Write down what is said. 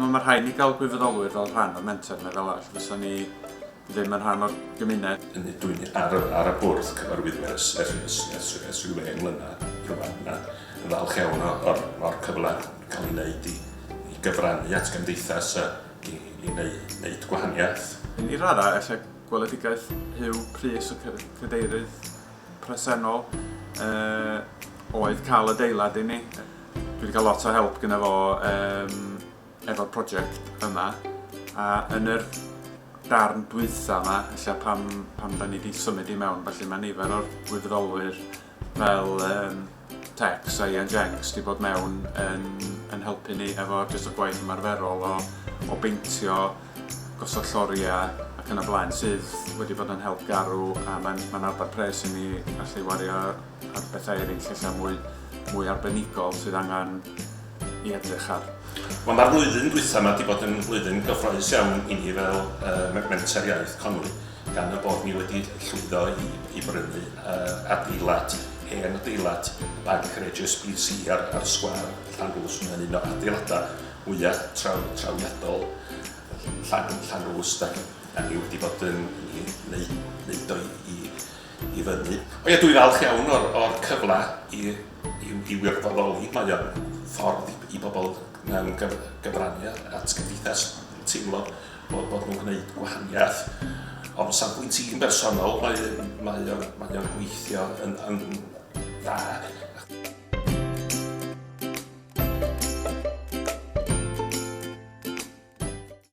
Mae rhaid ni gael gwirfoddolwyr fel rhan o'r menter 'ma, fel arall fysa ni ddim yn rhan o'r gymuned. Dwi'n ar y, ar y bwrdd cyfarwyddwyr ers, ers, ers, ers, ers rhyw ddeng mlynedd rwan, a yn falch iawn o'r, or, or cyfle cael ei wneud i, i gyfrannu at gymdeithas a i, i wneud, wneud gwahaniaeth. I raddau, ella gweledigaeth Huw Prys, y cadeirydd presennol, uh, oedd cael adeilad i ni. Dwi wedi cael lot o help gyda fo um, efo'r prosiect yma, a yn yr darn dwytha yma, ella pam, pam da ni wedi symud i mewn, felly mae nifer o'r gwirfoddolwyr fel um, Tex a Ian Jenks wedi bod mewn yn, yn helpu ni efo jyst y gwaith ymarferol o, o beintio, gosod lloriau ac yn y blaen sydd wedi bod yn help garw a mae'n ma arbed pres i ni allu wario ar bethau eraill ella mwy, mwy arbenigol sydd angen i edrych ar. Wel, mae'r flwyddyn dwytha yma wedi bod yn flwyddyn gyffroes iawn i ni fel uh, Menter Iaith Conwy, gan y bod ni wedi llwyddo i, i brynu uh, adeilad, hen adeilad y banc yr HSBC ar, ar sgwâr Llanrwst. Mae'n un o adeiladau mwyaf traw, trawiadol Llan, Llanrwst ac a ni wedi bod yn neud, neud o i, i i fyny. O ia, dwi'n falch iawn o'r, or cyfle i, i, i wirfoddoli. Mae o'n ffordd i, i bobl mewn gyf, gyfrannu at gymdeithas teimlo bod, bod nhw'n gwneud gwahaniaeth. Ond safbwynt i'n bersonol, mae, mae o'n, mae o'n gweithio yn, yn dda.